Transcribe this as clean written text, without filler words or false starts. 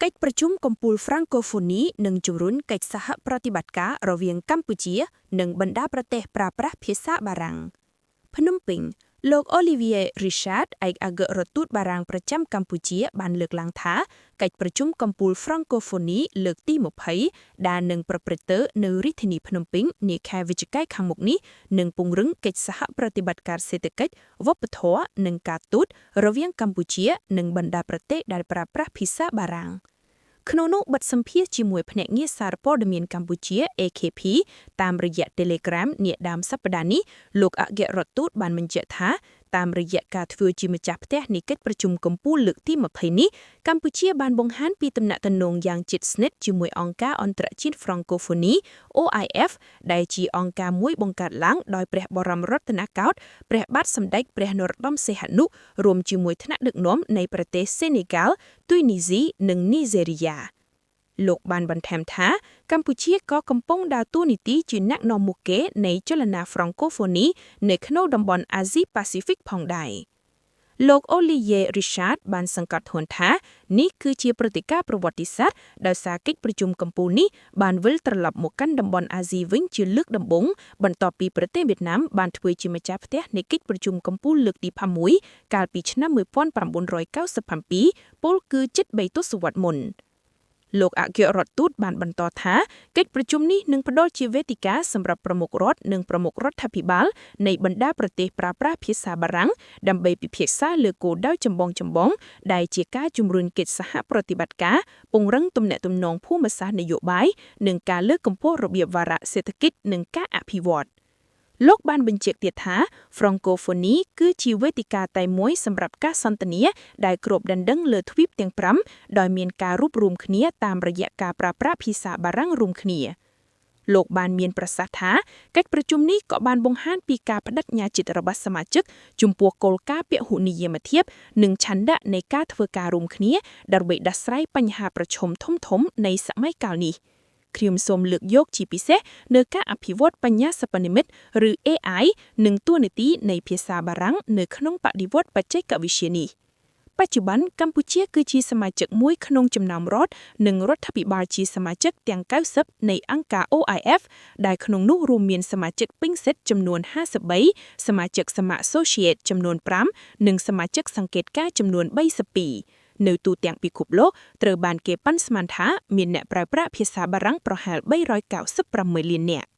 កិច្ចប្រជុំកំពូលហ្វ្រាំងកូហ្វូនីនឹងជំរុញកិច្ចសហប្រតិបត្តិការរវាងកម្ពុជា និងបណ្ដាប្រទេសប្រើប្រាស់ភាសាបារាំងភ្នំពេញលោក Olivier Richard ឯកអគ្គរដ្ឋទូតបារាំងប្រចាំកម្ពុជាបានលើកឡើងថាកិច្ចប្រជុំកំពូលហ្វ្រាំងកូហ្វូនីលើកទី20ដែលនឹងប្រព្រឹត្តទៅនៅរាជធានីភ្នំពេញនាខែវិច្ឆិកាខាងមុខនេះនឹងពង្រឹងកិច្ចសហប្រតិបត្តិការសេដ្ឋកិច្ចវប្បធម៌និងការទូតរវាងកម្ពុជា និងបណ្ដាប្រទេសដែលប្រើប្រាស់ភាសាបារាំងក្នុងនោះបទសម្ភាសន៍ជាមួយភ្នាក់ងារសារព័ត៌មានកម្ពុជា AKP តាមរយៈ Telegram នាដើមសប្តាហ៍នេះលោកអគ្គរដ្ឋទូតបានបញ្ជាក់ថាតាមរយៈការធ្វើជាម្ចាស់ផ្ទះនៃកិច្ចប្រជុំកំពូលលើកទី20នេះកម្ពុជាបានបង្ហាញពីទំនាក់ទំនងយ៉ាងជិតស្និទ្ធជាមួយអង្គការអន្តរជាតិ Francophonie OIF ដែលជាអង្គការមួយបង្កើតឡើងដោយព្រះបរមរតនកោដ្ឋព្រះបាទសម្ដេចព្រះនរោត្តមសីហនុរួមជាមួយថ្នាក់ដឹកនាំនៃប្រទេសសេនេហ្គាល់ទុយនីស៊ីនិងនីហ្សេរីយ៉ាលោកបានបន្ថែមថាកម្ពុជាក៏កំពុងដើរតួនាទីជាអ្នកនាំមុខគេនៃចលនា Francophonie នៅក្នុងតំបន់អាស៊ីប៉ាស៊ីហ្វិកផងដែរលោក Olivier Richard បានសង្កត់ធ្ងន់ថានេះគឺជាព្រឹត្តិការណ៍ប្រវត្តិសាស្ត្រដោយសារកិច្ចប្រជុំកំពូលនេះបានវិលត្រឡប់មកកាន់តំបន់អាស៊ីវិញជាលើកដំបូងបន្ទាប់ពីប្រទេសវៀតណាមបានធ្វើជាម្ចាស់ផ្ទះនៃកិច្ចប្រជុំកំពូលលើកទី6កាលពីឆ្នាំ1997ពោលគឺជិត3ទសវត្សរ៍មុន។ លោកអគ្គរដ្ឋទូតបានបន្តថាកិច្ចប្រជុំនេះនឹងផ្ដល់ជាវេទិកាសម្រាប់ប្រមុខរដ្ឋនិងប្រមុខរដ្ឋាភិបាលនៃបណ្ដាប្រទេសប្រើប្រាស់ភាសាបារាំងដើម្បីពិភាក្សាលើគោលដៅចម្បងៗដែលជាការជំរុញកិច្ចសហប្រតិបត្តិការពង្រឹងទំនាក់ទំនងភូមិសាស្ត្រនយោបាយនិងការលើកកម្ពស់របៀបវារៈសេដ្ឋកិច្ចនិងការអភិវឌ្ឍលោកបានបញ្ជាក់ទៀតថា Francophonie គឺជាវេទិកាតែមួយសម្រាប់ការសន្ទនាដែលគ្របដណ្ដឹងលើទ្វីបទាំង5ដោយមានការរួបរួមគ្នាតាមរយៈការប្រើប្រាស់ភាសាបារាំងរួមគ្នាលោកបានមានប្រសាសន៍ថាកិច្ចប្រជុំនេះក៏បានបង្ហាញពីការបដិញ្ញាចិត្តរបស់សមាជិកចំពោះគោលការណ៍ពហុនិយមភាពនិងឆន្ទៈនៃការធ្វើការរួមគ្នាដើម្បីដោះស្រាយបញ្ហាប្រឈមធំៗនៃសម័យកាលនេះ។ខ្ញុំសូមលើកយកជាពិសេសនៅការអភិវឌ្ឍបញ្ញាសិប្បនិម្មិតឬ AI និងតួនាទីនៃភាសាបារាំងនៅក្នុងបដិវត្តបច្ចេកវិទ្យានេះបច្ចុប្បន្នកម្ពុជាគឺជាសមាជិកមួយក្នុងចំណោមរដ្ឋនិងរដ្ឋាភិបាលជាសមាជិកទាំង90នៃអង្គការ OIF ដែលក្នុងនោះរួមមានសមាជិកពេញសិទ្ធិចំនួន53សមាជិកសមា Associate ចំនួន5និងសមាជិកសង្កេតការចំនួន32នៅទូទាំងពិភពលោកត្រូវបានគេប៉ាន់ស្មានថាមានអ្នកប្រើប្រាស់ភាសាបារាំងប្រហែល396លាននាក់។